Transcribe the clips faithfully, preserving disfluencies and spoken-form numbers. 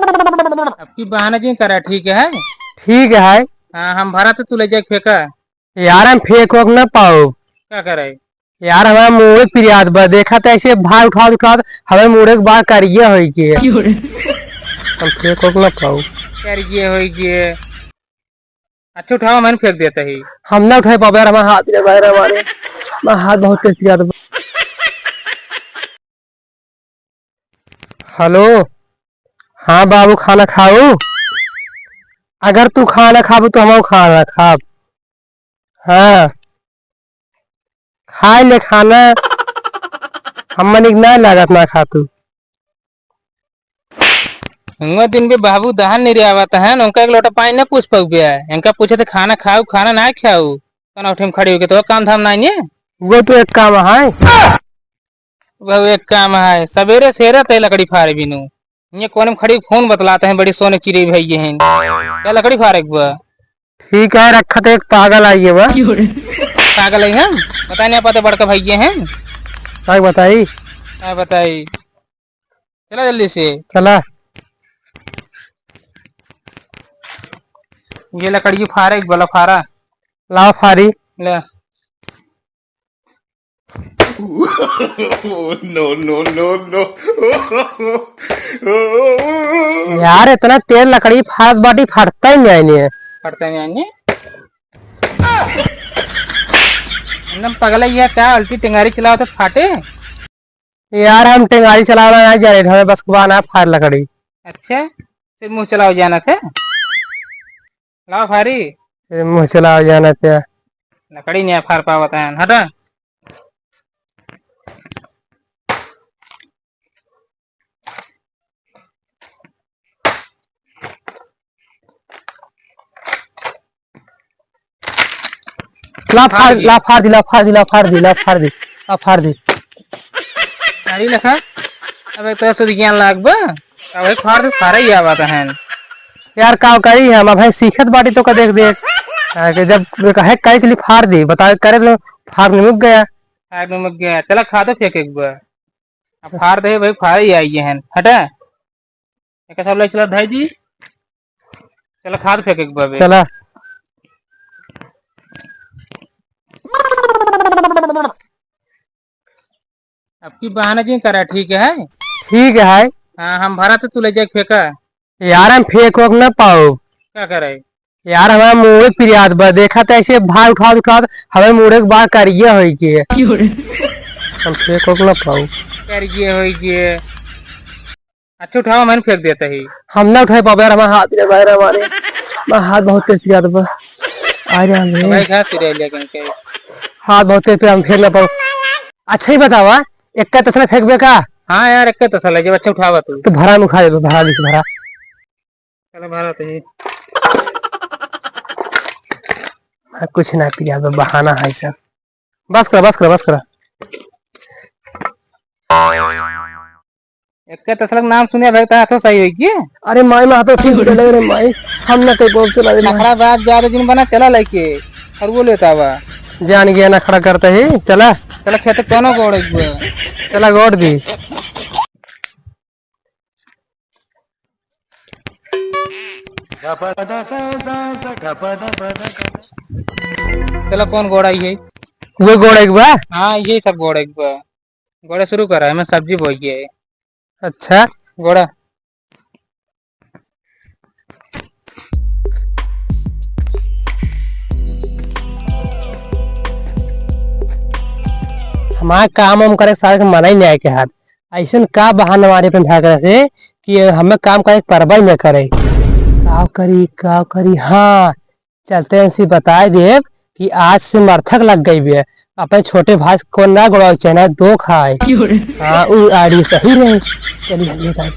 अब की बहाना जिन करा, ठीक है? ठीक है। हाँ, हम भरा तो तू ले जाके फेंका। यार, हम फेंक वेंक ना पाउब। का करे? यार, हमार मूड़े पिरात बा, देखा त ऐसे भार उठावत उठावत हमार मूड़े के बार करिया होइ गए। क्यों रे? हम फेंक वेंक ना पाउब। करिया होइ गए। अच्छा, उठावा, मैंने फेंक देता ही। हम ना उठाए पाबे यार, हमार हाथ पिरात बा यार, हमारे, हमार हाथ बहुत तेज पिरात बा। हेलो, हाँ बाबू, खाना खाऊ? अगर तू खाना खाबू तो हम खाना खाब। हाँ, खाए ले खाना। हम मनिक ना लागत ना खा तू। हुआ दिन भी बाबू दहन नहीं आवत है, उनका एक लोटा पानी ना पूछ पाऊ बे। इनका पूछे थे खाना खाऊ, खाना ना खाऊ, कौन उठे में खड़ी होके तो काम धाम नहीं है। वो तो एक काम है। वह एक काम है, सवेरे सेरे ते लकड़ी फारे बिनु। ये कोने में खड़ी फोन बतलाते हैं, बड़ी सोने चिड़ै भई हैं। क्या लकड़ी फारे के बा? ठीक है, रखा तो एक पागल आई है बा। पागल है हम? पता नहीं पाते बड़का भई हैं। का बताई? का बताई? चला जल्दी से। चला। ये लकड़ी फारे एक बला फारा। लाओ फारी। ले। No, no, no, no। यार, इतना तेज लकड़ी फारत बाटी, फाटता ही नहीं है। फाटता ही नहीं है। एकदम पगला ही है क्या? उल्टी टेंगारी चलाओ तो फाटे। यार, हम टेंगारी चलावला ना जाने, हमें बस बा ना फार लकड़ी। अच्छा, फिर मुँह चलाओ जाना थे। लाओ फारी। फिर मुँह चलाओ जाना थे। लकड़ी नहीं फार पावत है, हटा। ला फाड़, फाड़ दिए। ला फाड़ दी, ला फाड़ दी, ला फाड़ दी, ला फाड़ दी, ला फाड़ दी। अरे लखा, अब एक तरह से ज्ञान लाग बा। अब एक फाड़ दे, फाड़ा ही आवा था हैं। यार, का करी हम, अब है सीखत बाटी तो का देख देख। हाँ, कि जब कहे कहे के लिए फाड़ दी, बता करे तो फाड़ में मुक गया। फाड़ में मुक गया। चला खा तो फेंक एक बार। अब फाड़ दे भाई, फाड़ ही आई हैं। हटा। एक सब ले चला धाई जी। चला खाद फेंके के बाबे। चला। अब की बहाना जी करा, ठीक है? ठीक है। हाँ, हम भरा तो तू ले जाके फेंका। यार, हम फेंक वेंक ना पाउब। का करे? यार, हमार मूड़े पिरात बा, देखा त ऐसे भार उठावत उठावत हमार मूड़े के बार करिया होइ गए। क्यों रे? हम फेंक वेंक ना पाउब। करिया होइ गए। अच्छा, उठावा, मैंने फेंक देता ही। हम ना उठाए पाबे यार, हमार हाथ पिरात बा यार, हमारे, हमार हाथ बहुत तेज पिरात बा। आ रे, हम भाई, खा फिर लेकिन के। हाथ बहुत तेज पिरात, हम फेंक ना पाउब। अच्छा ही बतावा, एक का तसला फेंकबे का? हाँ यार, एक का तसला, जब अच्छा उठावा तू। तो भरा में उठा ले, भरा में से भरा। चलो भारत ही। हाँ, कुछ ना पिया, तो बहाना है सब। बस करा, बस करा, बस करा। एक तसलक नाम सुने भाई, ता तो सही होई के? अरे माई, माँ तो ठीक चले रे माई, हम ना कहीं बोल चला रे माई। नखरा बात ज्यादा दिन बना, चला लेके और वो लेता हुआ। जान गया नखरा करता ही, चला। चला खेत कोनो गोड़ एक बार। चला गोड़ दी। चला, कौन गोड़ा ये? वो गोड़ा एक बा? हाँ, ये सब गोड़ा एक बा। गोड़ा शुरू करा है, मैं सब्जी बोई है। अच्छा। गोड़ा। हमार काम वाम करे के सारे के मना ही नहीं आए के हाथ। ऐसन का बहाना मारे अपन भैया करे से कि हमें काम करे के परबा ही न करे। का करी, का करी? हाँ, चलते हैं इनसे बताए देब कि आज से मर्थक लग गई बे। अपने छोटे भाई को ना गोड़ावे के चाहे, ना दो खाए। क्यों रे? हाँ, उ आड़ी सही रहे। चलिए, हम ये काम।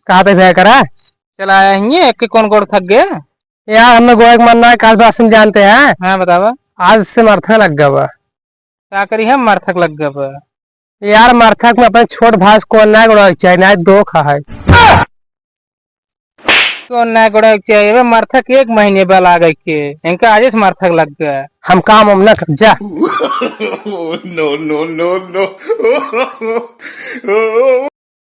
कहा थे भैया करा? चला आया ही, एक के कौन गोड़ थक गया? यार, हमें गोड़ के मन ना है, काल बासिन जानते हैं। हाँ, बतावा। आज से मरथा लग गया बा। का करी हम, मरथा लग गया बा? यार, मरथा में अपने छोट भाई को ना गोड़ा चाहिए, ना दो खा है। कौन ना गोड़ा चाहिए? बे, मरथा के एक महीने बा लागे के, इनका आज से मरथा लग गया। हम काम हम ना कर, जा। No, no, no, no।